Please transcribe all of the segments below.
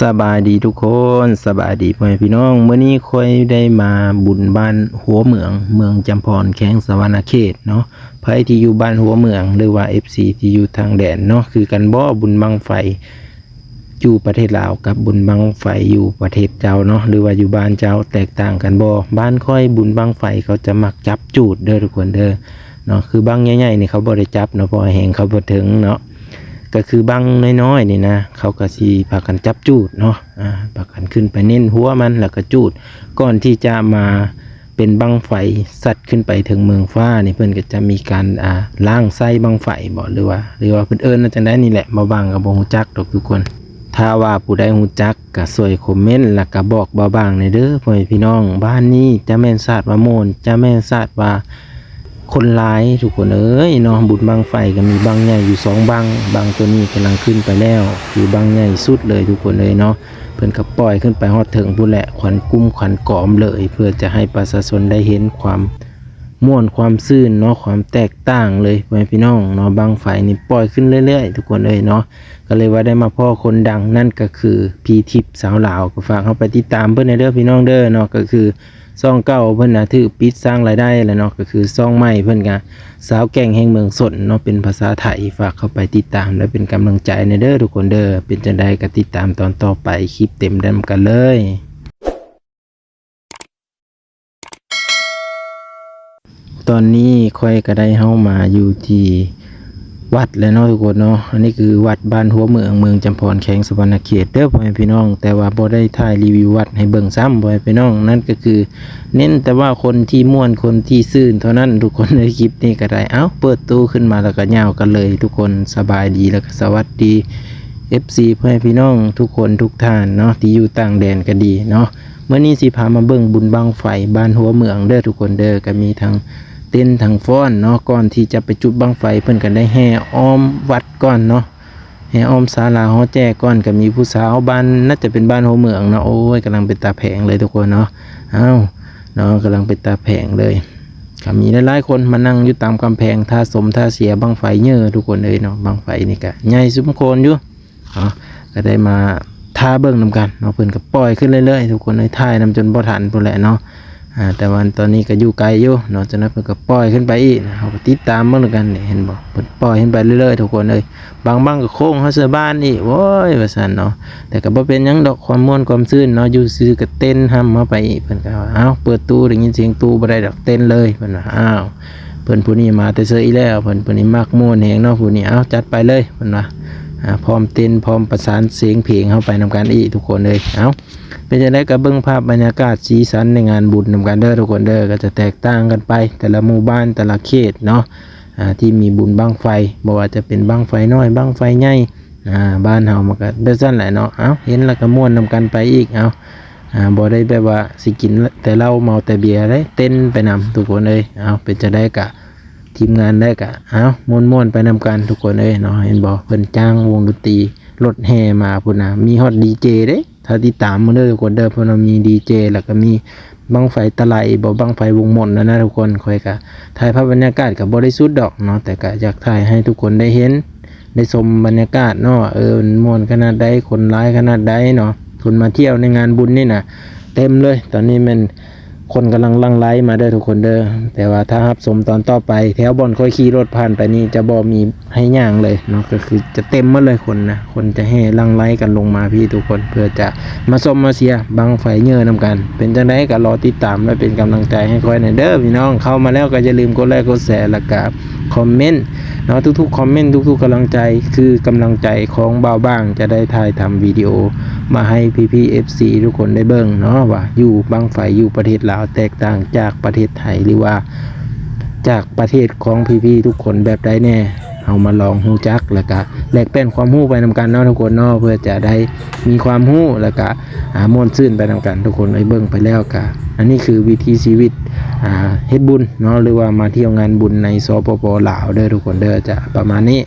ສະບາຍດີທຸກຄົນ ສະບາຍດີພໍ່ແມ່ພີ່ນ້ອງ. ມື້ນີ້ຂ້ອຍໄດ້ມາບຸນບ້ານຫົວເໝືອງ ເມືອງຈຳພອນ ແຂວງສະຫວັນນະເຂດເນາະ. ໃຜທີ່ຢູ່ບ້ານຫົວເໝືອງ ຫຼືວ່າເອັຟຊີທີ່ຢູ່ທາງແດນເນາະ ຄືກັນບໍ່? ບຸນບັ້ງໄຟຢູ່ປະເທດລາວກັບບຸນບັ້ງໄຟຢູ່ປະເທດເຈົ້າເນາະ ຫຼືວ່າຢູ່ບ້ານເຈົ້າແຕກຕ່າງກັນບໍ່? ບ້ານຂ້ອຍບຸນບັ້ງໄຟເຂົາຈະມັກຈັບຈູດເດີທຸກຄົນເດີເນາະ. ຄືບັ້ງໃຫຍ່ໆນີ້ເຂົາບໍ່ໄດ້ຈັບເນາະ ເພາະວ່າແຮງເຂົາບໍ່ເຖິງເນາະ. ກໍຄືບັ້ງນ້ອຍໆນີ້ນະ ເຂົາກໍຊິພາກັນຈັບຈູດເນາະ ອາ ພາກັນຂຶ້ນໄປເນັ້ນຫົວມັນ ແລ້ວກໍຈູດ. ກ່ອນທີ່ຈະມາເປັນບັ້ງໄຟສັດຂຶ້ນໄປເທິງເມືອງຟ້ານີ້ ເພິ່ນກໍຈະມີການ ອາ ລ້າງໄສ້ບັ້ງໄຟບໍ ຫຼືວ່າ ຫຼືວ່າເພິ່ນເອີ້ນວ່າຈັ່ງໃດນີ້ແຫຼະ ບ່າວບາງກໍບໍ່ຮູ້ຈັກດອກທຸກຄົນ. ຖ້າວ່າຜູ້ໃດຮູ້ຈັກກໍຊ່ວຍຄອມເມັນ ແລ້ວກໍບອກບ່າວບາງແດ່ເດີພໍ່ແມ່ພີ່ນ້ອງ. ບ້ານນີ້ຈະແມ່ນຊາດວ່າມ່ວນ ຈະແມ່ນຊາດວ່າ ຄົນຫຼາຍທຸກຄົນເອີຍເນາະ. ບຸນບັ້ງໄຟກໍມີບັ້ງໃຫຍ່ຢູ່ສອງບັ້ງ ບັ້ງໂຕນີ້ກຳລັງຂຶ້ນໄປແລ້ວ ຄືບັ້ງໃຫຍ່ສຸດເລີຍທຸກຄົນເອີຍເນາະ. ເພິ່ນກໍປ່ອຍຂຶ້ນໄປຮອດເທິງພຸ້ນແຫຼະ ຄວັນກຸ້ມຄວັນກອມເລີຍ ເພື່ອຈະໃຫ້ປະຊາຊົນໄດ້ເຫັນຄວາມມ່ວນຄວາມຊື່ນເນາະ ຄວາມແຕກຕ່າງເລີຍພໍ່ແມ່ພີ່ນ້ອງເນາະ. ບັ້ງໄຟນີ້ປ່ອຍຂຶ້ນເລື້ອຍໆທຸກຄົນເອີຍເນາະ. ກໍເລີຍວ່າໄດ້ມາພໍ້ຄົນດັງ ນັ້ນກໍຄືພີ່ທິບສາວລາວ ກໍຝາກເຮົາໄປຕິດຕາມເພິ່ນແດ່ເດີພີ່ນ້ອງເດີເນາະ. ກໍຄື ຊ່ອງເກົ່າເພິ່ນນະຖືກປິດສ້າງລາຍໄດ້ແລ້ວເນາະ ກໍຄືຊ່ອງໃໝ່ເພິ່ນກະ ສາວແກ່ງແຫ່ງເມືອງຊົນເນາະ ເປັນພາສາໄທ. ຝາກເຂົ້າໄປຕິດຕາມ ແລະ ເປັນກຳລັງໃຈແດ່ເດີທຸກຄົນເດີ. ເປັນຈັ່ງໃດກໍຕິດຕາມຕອນຕໍ່ໄປ ຄລິບເຕັມນຳກັນເລີຍ. ຕອນນີ້ຂ້ອຍກໍໄດ້ເຂົ້າມາຢູ່ທີ່ ວັດແລ້ວເນາະທຸກຄົນເນາະ. ອັນນີ້ຄືວັດບ້ານຫົວເໝືອງ ເມືອງຈຳພອນ ແຂວງສະຫວັນນະເຂດເດີພໍ່ແມ່ພີ່ນ້ອງ. ແຕ່ວ່າບໍ່ໄດ້ຖ່າຍຣີວິວວັດໃຫ້ເບິ່ງຊ້ຳພໍ່ແມ່ພີ່ນ້ອງ ນັ້ນກໍຄືເນັ້ນແຕ່ວ່າຄົນທີ່ມ່ວນ ຄົນທີ່ຊື່ນເທົ່ານັ້ນທຸກຄົນເອີຍ. ຄລິບນີ້ກໍໄດ້ ເອົ້າ ເປີດຕູ້ຂຶ້ນມາແລ້ວກໍຍາວກັນເລີຍທຸກຄົນ. ສະບາຍດີ ແລ້ວກໍສະຫວັດດີ ເອັຟຊີ ພໍ່ແມ່ພີ່ນ້ອງທຸກຄົນທຸກທ່ານເນາະ ທີ່ຢູ່ຕ່າງແດນກໍດີເນາະ. ມື້ນີ້ຊິພາມາເບິ່ງບຸນບັ້ງໄຟບ້ານຫົວເໝືອງເດີທຸກຄົນເດີ. ກໍມີທັງເຕັນທັງຟ້ອນເນາະ. ກ່ອນທີ່ຈະໄປຈຸດບັ້ງໄຟ ເພິ່ນກໍໄດ້ແຫ່ອ້ອມວັດກ່ອນເນາະ ແຫ່ອ້ອມສາລາຫໍແຈກ່ອນ. ກໍມີຜູ້ສາວບ້ານ ໜ້າຈະເປັນບ້ານຫົວເໝືອງເນາະ. ໂອ້ຍ ກຳລັງເປັນຕາແພງເລີຍທຸກຄົນເນາະ. ອ້າວ ເນາະ ກຳລັງເປັນຕາແພງເລີຍ. ກໍມີຫຼາຍໆຄົນມານັ່ງຢູ່ຕາມກຳແພງ ຖ້າຊົມທ່າເຊຍບັ້ງໄຟເຍີທຸກຄົນເອີຍເນາະ. ບັ້ງໄຟນີ້ກໍໃຫຍ່ສົມຄວນຢູ່. ເນາະ ກໍໄດ້ມາຖ້າເບິ່ງນຳກັນເນາະ. ເພິ່ນກໍປ່ອຍຂຶ້ນເລື້ອຍໆທຸກຄົນເອີຍ ຖ່າຍນຳຈົນບໍ່ທັນພຸ້ນແຫຼະເນາະ. ອາ ແຕ່ວ່າຕອນນີ້ກໍຢູ່ໄກຢູ່ເນາະ ຈັ່ງນັ້ນເພິ່ນກໍປ່ອຍຂຶ້ນໄປອີກ. ເຮົາກໍຕິດຕາມເບິ່ງນຳກັນນີ້ ເຫັນບໍ່ ເພິ່ນປ່ອຍຂຶ້ນໄປເລື້ອຍໆທຸກຄົນເອີຍ. ບາງບັ້ງກໍໂຄ້ງເຂົ້າໃສ່ບ້ານອີກ ໂອ້ຍ ວ່າຊັ້ນເນາະ. ແຕ່ກໍບໍ່ເປັນຫຍັງດອກ ຄວາມມ່ວນຄວາມຊື່ນເນາະ ຢູ່ຊື່ກໍເຕັ້ນຮ່ຳເຂົ້າໄປອີກ. ເພິ່ນກໍວ່າ ອ້າວ ເປີດຕູ້ ໄດ້ຍິນສຽງຕູ້ບໍ່ໄດ້ດອກ ເຕັ້ນເລີຍ ເພິ່ນວ່າ. ອ້າວ ເພິ່ນຜູ້ນີ້ມາແຕ່ເຊີອີກແລ້ວ ເພິ່ນຜູ້ນີ້ມັກມ່ວນແຮງເນາະ ຜູ້ນີ້. ເອົ້າ ຈັດໄປເລີຍ ເພິ່ນວ່າ. ອາ ພ້ອມເຕັ້ນ ພ້ອມປະສານສຽງເພງເຮົາໄປນຳກັນອີກທຸກຄົນເອີຍ. ເອົ້າ ເປັນຈັ່ງໃດກໍເບິ່ງພາບບັນຍາກາດສີສັນໃນງານບຸນນຳກັນເດີທຸກຄົນເດີ. ກໍຈະແຕກຕ່າງກັນໄປ ແຕ່ລະໝູ່ບ້ານ ແຕ່ລະເຂດເນາະ ອາ ທີ່ມີບຸນບັ້ງໄຟ ບໍ່ວ່າຈະເປັນບັ້ງໄຟນ້ອຍ ບັ້ງໄຟໃຫຍ່ ອາ ບ້ານເຮົາມັນກໍແບບຊັ້ນແຫຼະເນາະ. ເອົ້າ ເຫັນແລ້ວກໍມ່ວນນຳກັນໄປອີກ. ເອົ້າ ອາ ບໍ່ໄດ້ແບບວ່າຊິກິນແຕ່ເຫຼົ້າເມົາແຕ່ເບຍເດ້ ເຕັ້ນໄປນຳທຸກຄົນເອີຍ. ເອົ້າ ເປັນຈັ່ງໃດກະ ທີມງານໄດ້ກະ ເອົ້າ ມ່ວນໆໄປນຳກັນທຸກຄົນເອີຍເນາະ. ເຫັນບໍ່ ເພິ່ນຈ້າງວົງດົນຕີລົດແຫ່ມາພຸ້ນນະ ມີຮອດດີເຈເດ້. ຖ້າຕິດຕາມເບິ່ງເດີທຸກຄົນເດີ ເພິ່ນວ່າມີດີເຈ ແລ້ວກໍມີບັ້ງໄຟຕະໄລບໍ ບັ້ງໄຟວົງມົນນັ້ນນະທຸກຄົນ. ຂ້ອຍກະຖ່າຍພາບບັນຍາກາດກໍບໍ່ໄດ້ສຸດດອກເນາະ ແຕ່ກະຢາກຖ່າຍໃຫ້ທຸກຄົນໄດ້ເຫັນ ໄດ້ຊົມບັນຍາກາດເນາະ ເອີ ມັນມ່ວນຂະໜາດໃດ ຄົນຫຼາຍຂະໜາດໃດເນາະ. ຄົນມາທ່ຽວໃນງານບຸນນີ້ນະເຕັມເລີຍ. ຕອນນີ້ແມ່ນຄົນກຳລັງຫຼັ່ງໄຫຼມາເດີທຸກຄົນເດີ. ແຕ່ວ່າຖ້າຮັບຊົມຕອນຕໍ່ໄປ ແຖວບ່ອນຂ້ອຍຂີ່ລົດຜ່ານໄປນີ້ຈະບໍ່ມີໃຫ້ຍ່າງເລີຍເນາະ ກໍຄືຈະເຕັມໝົດເລີຍຄົນນະ. ຄົນຈະແຫ່ຫຼັ່ງໄຫຼກັນລົງມາພີ້ທຸກຄົນ ເພື່ອຈະມາຊົມມາເຊຍບັ້ງໄຟເຍີນຳກັນ. ເປັນຈັ່ງໃດກໍລໍຕິດຕາມ ແລະ ເປັນກຳລັງໃຈໃຫ້ຂ້ອຍແດ່ເດີພີ່ນ້ອງ. ເຂົ້າມາແລ້ວກໍຢ່າລືມກົດໄລ ກົດແຊ ແລ້ວກໍ ຄອມເມັນເນາະ ທຸກໆຄອມເມັນ ທຸກໆກຳລັງໃຈ ຄືກຳລັງໃຈຂອງບ່າວບາງ ຈະໄດ້ຖ່າຍທຳວິດີໂອມາໃຫ້ພີ່ໆ ເອັຟຊີ ທຸກຄົນໄດ້ເບິ່ງເນາະ ວ່າຢູ່ບັ້ງໄຟຢູ່ປະເທດລາວແຕກຕ່າງຈາກປະເທດໄທ ຫຼືວ່າຈາກປະເທດຂອງພີ່ໆທຸກຄົນແບບໃດແດ່. ເຮົາມາລອງຮູ້ຈັກ ແລ້ວກະແລກປ່ຽນຄວາມຮູ້ໄປນຳກັນເນາະທຸກຄົນເນາະ ເພື່ອຈະໄດ້ມີຄວາມຮູ້ ແລ້ວກະ ອ່າ ມ່ວນຊື່ນໄປນຳກັນທຸກຄົນເອີຍ. ເບິ່ງໄປແລ້ວກະ ອັນນີ້ຄືວິຖີຊີວິດ ອ່າ ເຮັດບຸນເນາະ ຫຼືວ່າມາທ່ຽວງານບຸນໃນ ສປປ ລາວເດີທຸກຄົນເດີ ຈະປະມານນີ້.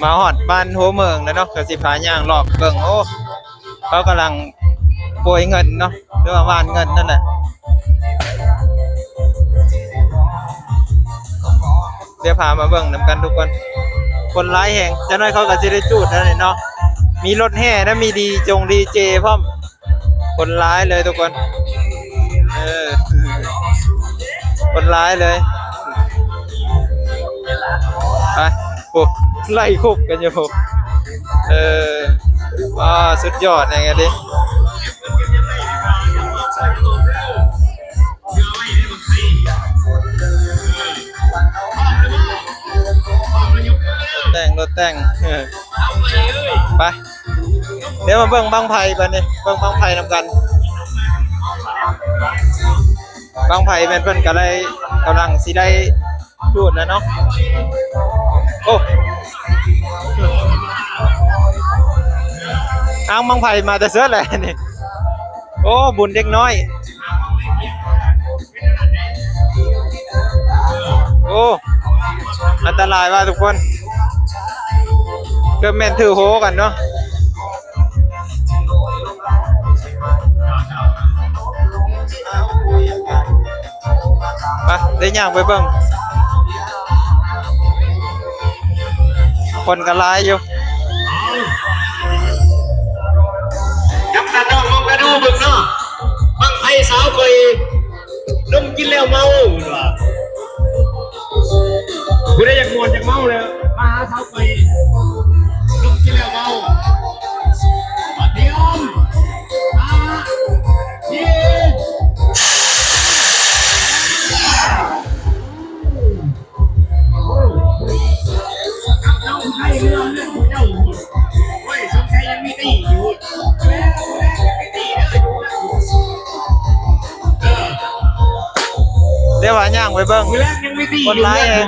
ມາຮອດບ້ານຫົວເມືອງແລ້ວເນາະ ກໍຊິພາຍ່າງລອບເບິ່ງ. ໂອ້ ເຂົາກຳລັງໂປຍເງິນເນາະ ຫຼືວ່າຫວ່ານເງິນນັ້ນແຫຼະ. ດຽວພາມາເບິ່ງນຳກັນທຸກຄົນ. ຄົນຫຼາຍແຮງ, ຈັກໜ້ອຍເຂົາກໍຊິໄດ້ຈູດແລ້ວນີ້ເນາະ. ມີລົດແຫ່ນະ, ມີດີຈົງດີເຈພ້ອມ. ຄົນຫຼາຍເລີຍທຸກຄົນ. ເອີ ຄົນຫຼາຍເລີຍ. ໄປ ໂອ້ ໄລ່ຄຸບກັນຢູ່. ເອີ ວ້າ ສຸດຍອດແຮງອີ່ຫຼີ. ແຕ່ງ ລົດແຕ່ງ. ເອີ ໄປ ດຽວມາເບິ່ງບັ້ງໄຟບາດນີ້ ເບິ່ງບັ້ງໄຟນຳກັນ. ບັ້ງໄຟແມ່ນເພິ່ນກໍໄດ້ ກຳລັງຊິໄດ້ຈູດແລ້ວເນາະ. ໂອ້ ອ້າງ ບັ້ງໄຟມາແຕ່ເສີດແຫຼະນີ້. ໂອ້ ບຸນເດັກນ້ອຍ. ໂອ້ ອັນຕະລາຍວ່າທຸກຄົນ, ເກືອບແມ່ນຖືໂຫກັນເນາະ. ໄປ ໄດ້ຍ່າງໄປເບິ່ງ. ຄົນກໍຫຼາຍຢູ່. ຈັບຕານ້ອງນ້ອງກະດູເບິ່ງເນາະ. ບັ້ງໄຟສາວຂ້ອຍ ນົມກິນແລ້ວເມົາ ເພິ່ນວ່າ. ຜູ້ໃດຢາກມ່ວນຢາກເມົາແລ້ວ ມາຫາສາວຂ້ອຍ ນົມກິນແລ້ວເມົາ. ມາຕຽມ ມາ ເຢັນ. ແຕ່ວ່າຍ່າງໄປເບິ່ງ ຄົນຫຼາຍແຮງ.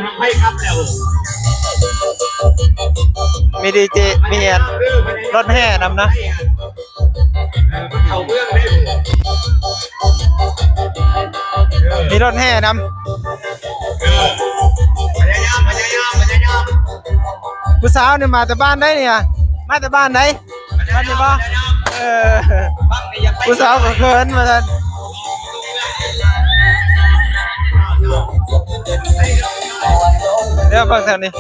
ມີດີເຈ ມີອັນ ລົດແຫ່ນຳນະ. ເຂົ້າເມືອງເດ້ ມີລົດແຫ່ນຳ. ເອີ ພະຍາຍາມ ພະຍາຍາມ ພະຍາຍາມ. ຜູ້ສາວນີ້ມາແຕ່ບ້ານໃດນີ້? ມາແຕ່ບ້ານໃດ? ບ້ານນີ້ບໍ່? ເອີ ຜູ້ສາວກໍເຂີນວ່າຊັ້ນ. ດຽວເບິ່ງແຖວນີ້.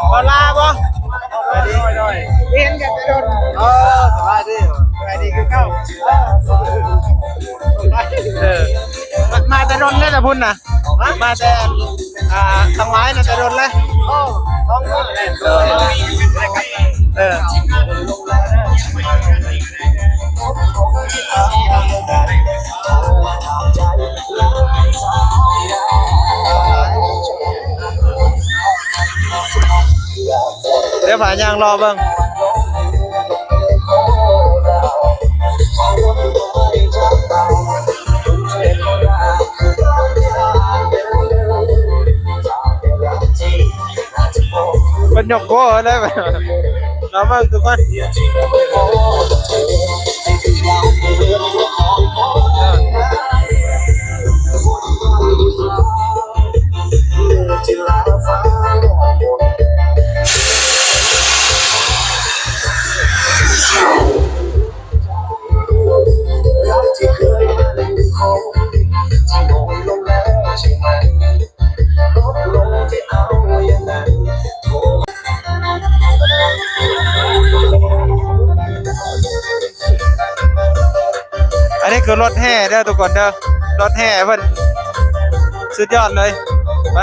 ເວົ້າລາວບໍ່? ໂດຍ ໂດຍ ເຫັນກັນແຕ່ດົນ. ເອີ ສະບາຍດີ ສະບາຍດີຄືເກົ່າ. ເອີ ມາແຕ່ດົນເດ້ລະພຸ້ນນະ. ມາແຕ່ ອ່າ ທາງວາຍນະ ແຕ່ດົນແລ້ວ. ໂອ້ ສອງມື້ແລ້ວ. ເອີ ດຽວພາຍ່າງເລາະເບິ່ງ. ເພິ່ນຍົກໂກ້ແລ້ວ ລອງເບິ່ງທຸກຄົນ. ອັນນີ້ຄືລົດແຫ່ເດີທຸກຄົນເດີ ລົດແຫ່ເພິ່ນ ສຸດຍອດເລີຍ. ໄປ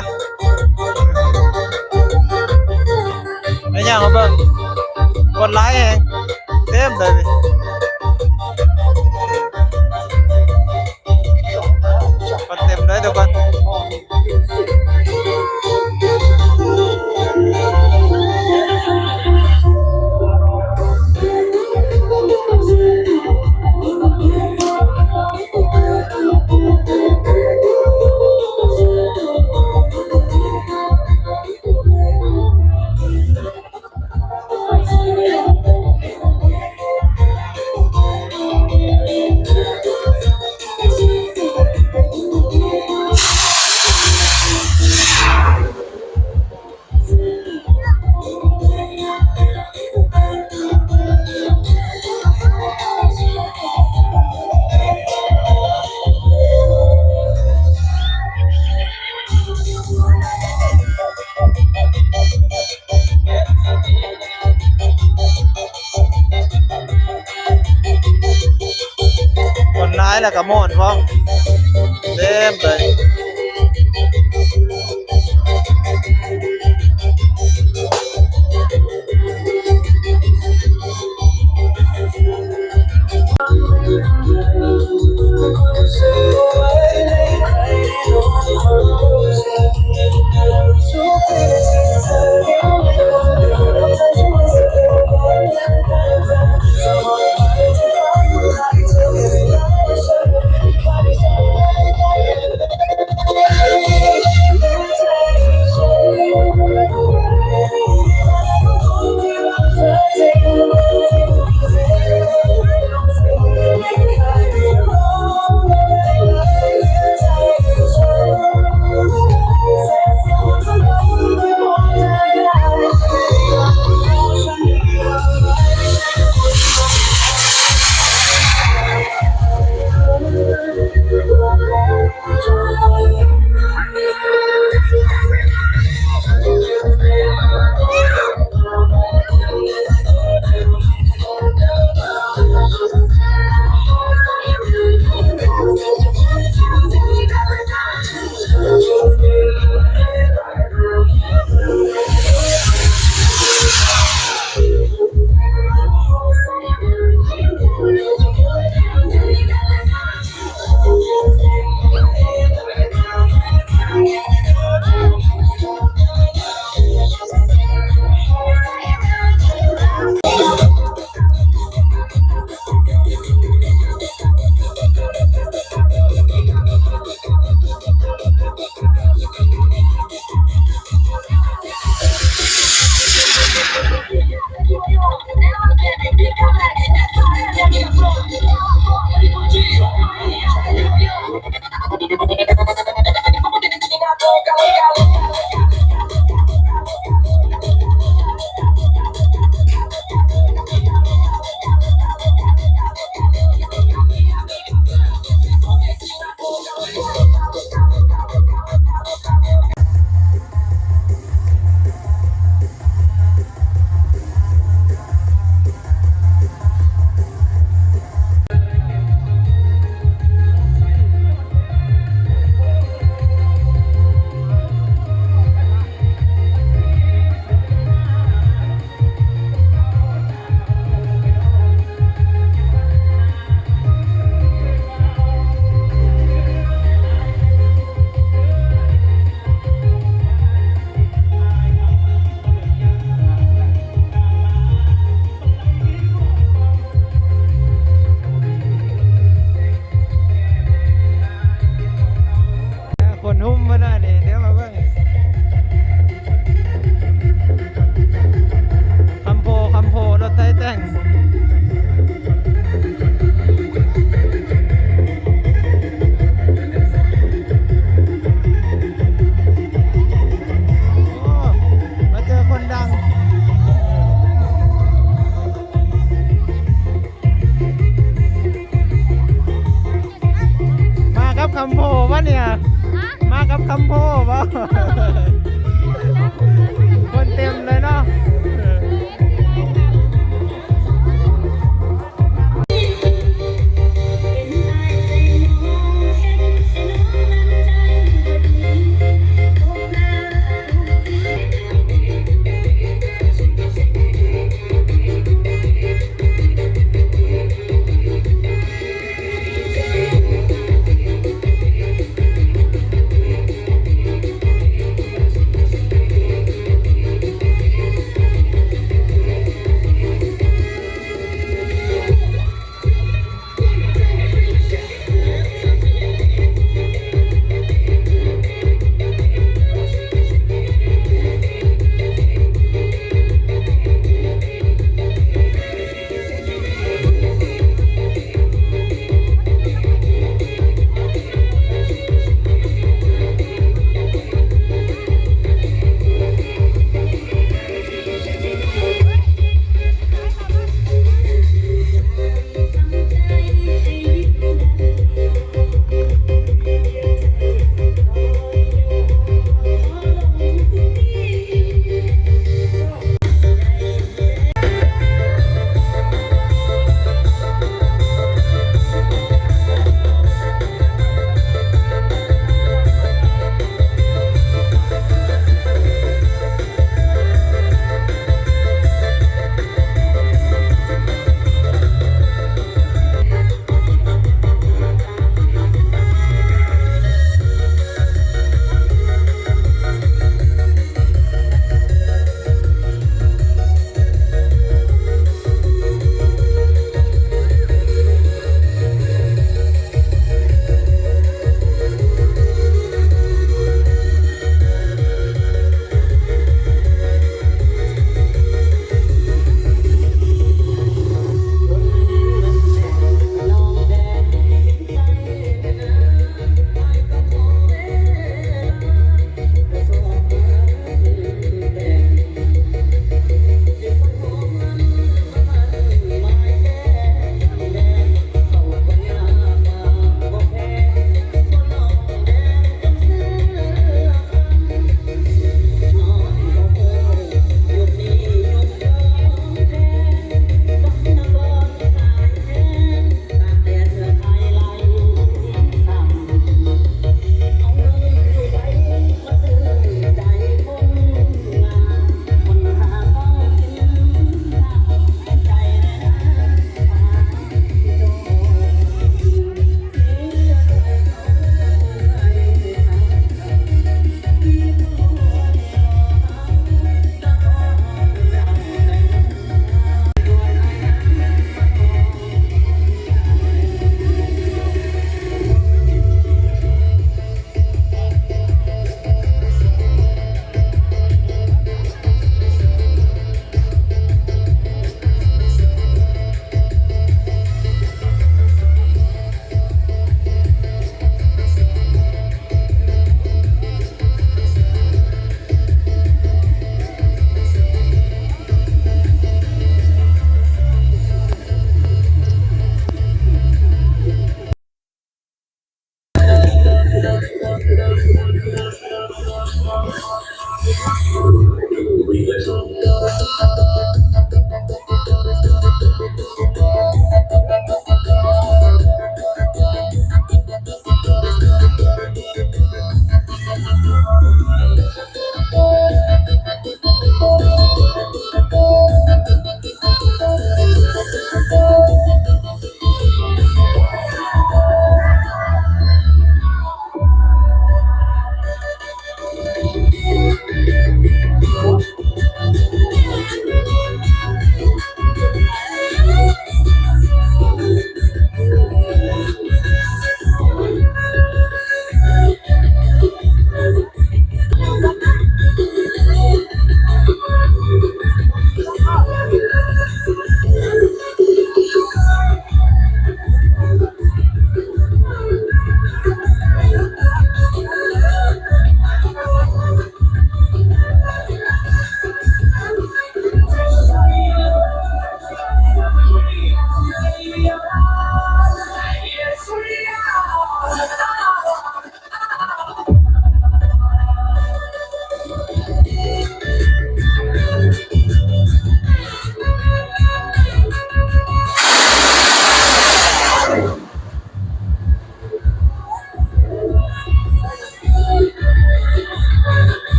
ໄປຍ່າງມາເບິ່ງ ຄົນຫຼາຍແຮງ ເຕັມເລີຍ. ຄົນເຕັມເລີຍທຸກຄົນ. ແລ້ວກໍມ່ວນພ້ອມ ເຕັມເລີຍ.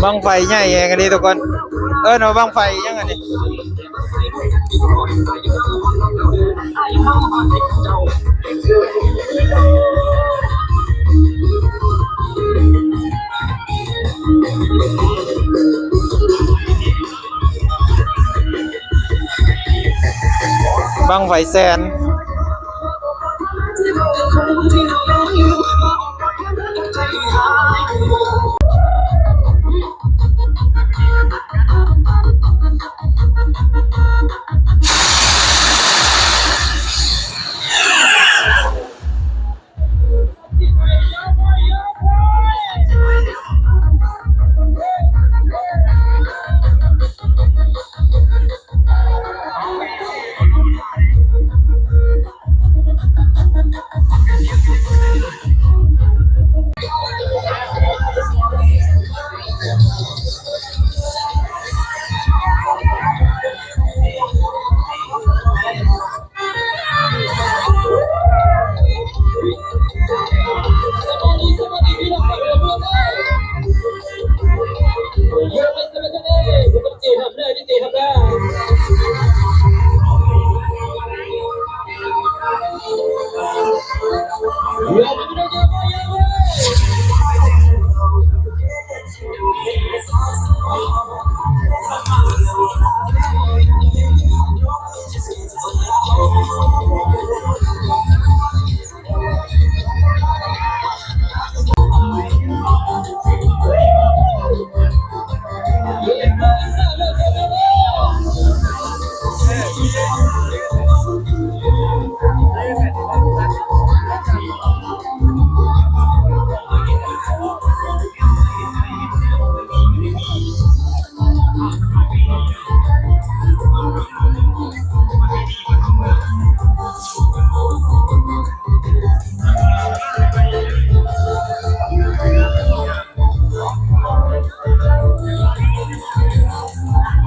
ບັ້ງໄຟໃຫຍ່ແຮງອັນນີ້ທຸກຄົນ ເອີ້ນວ່າບັ້ງໄຟຫຍັງອັນນີ້? ບັ້ງໄຟແສນ.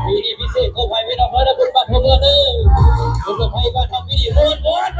ປີນີ້ພິເສດຂອງໃຜພີ່ນ້ອງເອີຍ ບຸນບາດທົ່ວເມືອງເດີ ບຸນບັ້ງໄຟບ້ານເຮົາປີນີ້ມ່ວນໆ.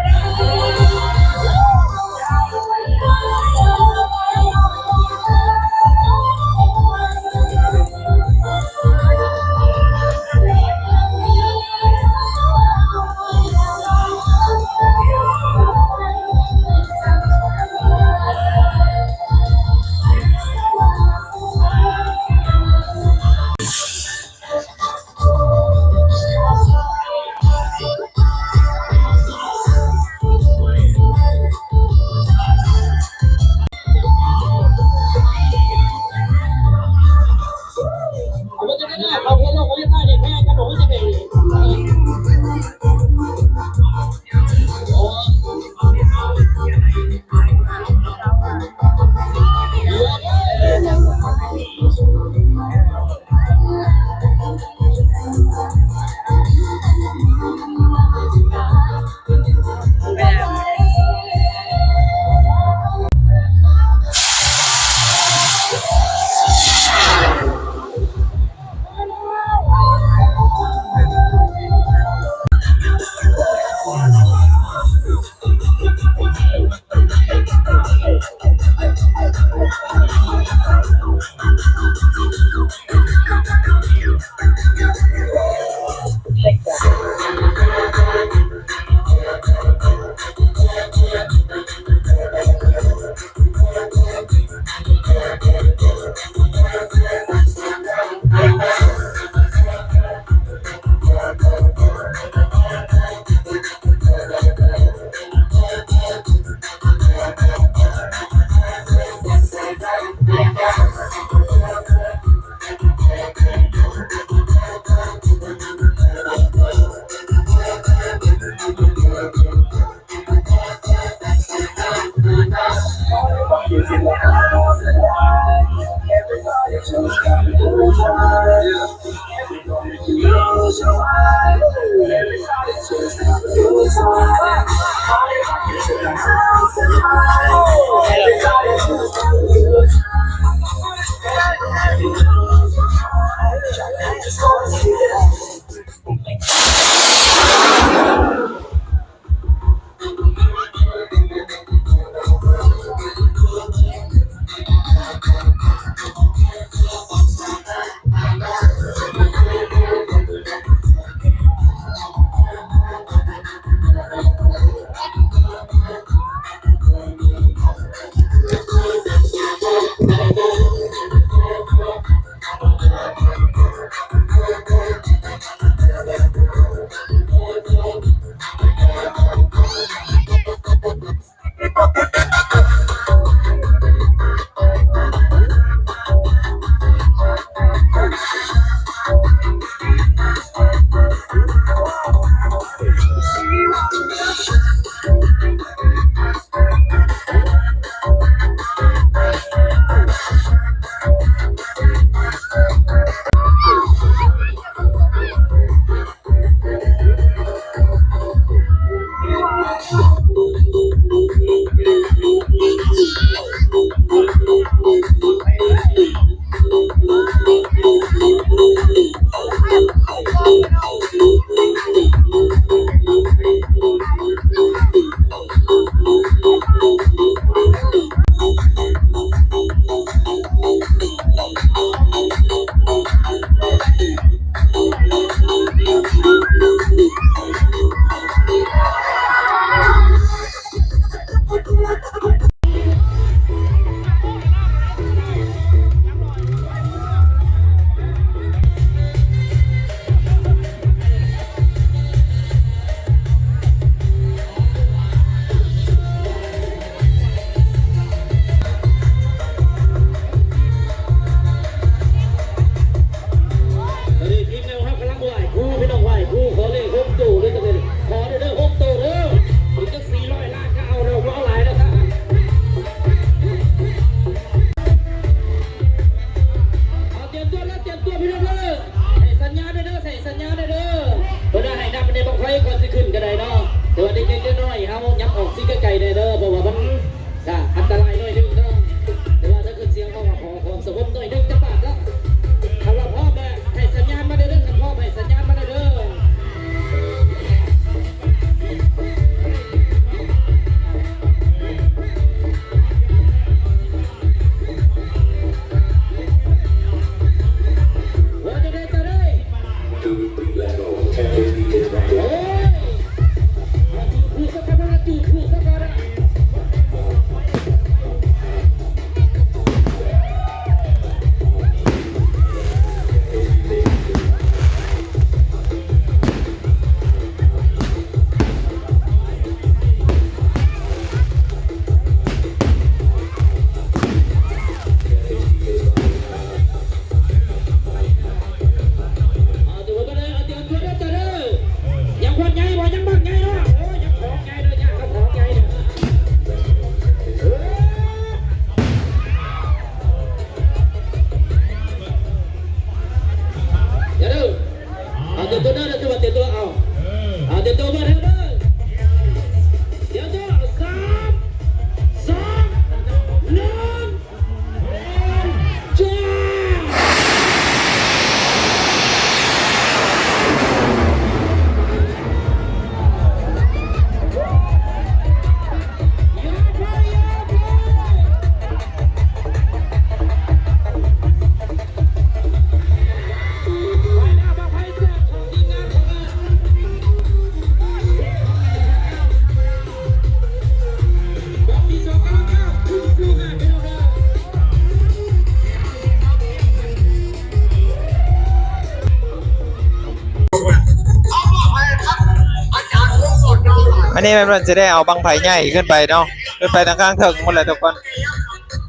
ນີ້ແມ່ນວ່າຊິໄດ້ເອົາບັ້ງໄຟໃຫຍ່ຂຶ້ນໄປເນາະ ຂຶ້ນໄປທາງຂ້າງເທິງພຸ້ນແຫຼະທຸກຄົນ.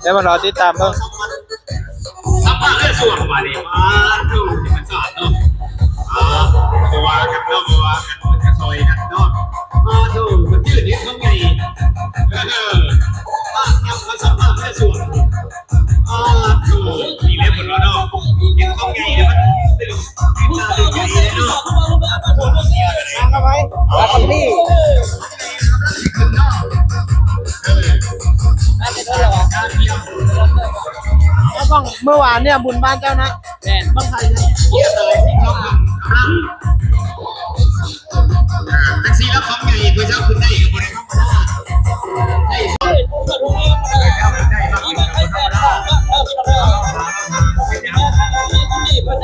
ດຽວມາລໍຕິດຕາມເບິ່ງ. ສຳພາເຮືອສວງບາດນີ້ ວ້າວ ໂທ້ ທຳມະຊາດເນາະ. ອ່າ ບໍ່ວ່າກັນເນາະ ບໍ່ວ່າກັນ ເພິ່ນກະຊ່ອຍກັນເນາະ. ອ້າ ໂທ້ ມັນຈື່ເຮັດຂອງໃຫຍ່ ເອີ ພາກັບມາສຳພາເຮືອສວງ. ອ້າ ໂທ້ ອີກແລ້ວເພິ່ນວ່າເນາະ ເຮັດຂອງໃຫຍ່ແລ້ວມັນຕື່ນ ຕື່ນຕາຕື່ນໃຈເນາະ. ມາກັບໃຜ? ມາກັບນີ້. ແລ້ວບັ້ງ ເມື່ອວານເນຍ ບຸນບ້ານເຈົ້ານະ. ແມ່ນ ບັ້ງໄຟນະ. ຈັ່ງຊີ້ລະ ຂອງໃຫຍ່ເພິ່ນເຈົ້າຂຶ້ນໄດ້ກໍບໍ່ໄດ້ທຳມະດາ ໄດ້ ຄັນ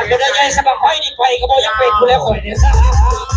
ໄດ້ໃຫຍ່ສຳລັບໄປນີ້ ໄປກໍບໍ່ຢາກເປັນຜູ້ແລ້ວຂ້ອຍນີ້.